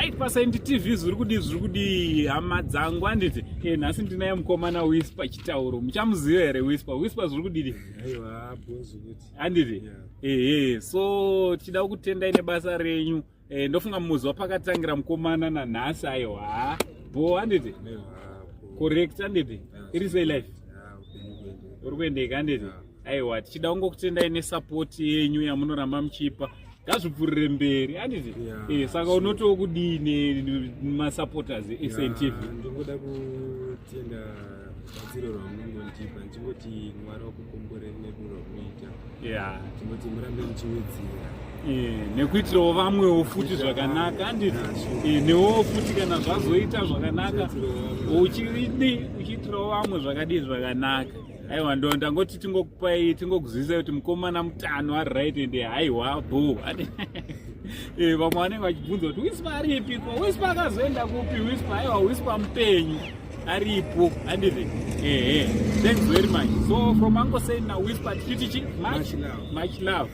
Right, paSaint TV, zviri kudii, zviri kudii, hama dzangu? Handiti nhasi ndinaye mukomana Whisper Chitauro. Muchamuziva here Whisper? Whisper, zviri kudidi? Aiwa, bhozi kuti. Handiti? Ehe, so tichida kutendai nebasa renyu. Ndofunga muzi wapakatangira mukomana nanhasi, aiwa, bo, handiti? Aiwa, bho. Correct, handiti? Iri sei life? Ah, upenyu kuendeka. Uri kuendeka, handiti? Aiwa, tichida kungokutendai nesupport yenyu yamunoramba muchipa. Ngazvipfuurire mberi, handiti? Yeah. Saka unotiwo kudini masupporters eSaint TV? Ndingoda kutenda batsiro rwamunongondipa, ndichingoti Mwari wakukomboreri nerudo rwamunoita. Tingoti murambe muchiwedzera. Nekuitirawo vamwewo futi zvakanaka, handiti? Newewo futi kana zvazoita zvakanaka, uchidi uchiitirawo vamwe zvakadii, zvakanaka. Aiwa, ndo ndangoti tingokupai, tingokuzivisai kuti mukomana mutano, ari right, ende haiwa, bo. Vamwe vanenge vachibvunza kuti Whisper aripiko, Whisper akazoenda kupi Whisper? Aiwa, Whisper mupenyu, aripo, handiti? Ehe, thanks very much. So from Uncle Saint na Whisper, tichiti chi much Much love. Much love.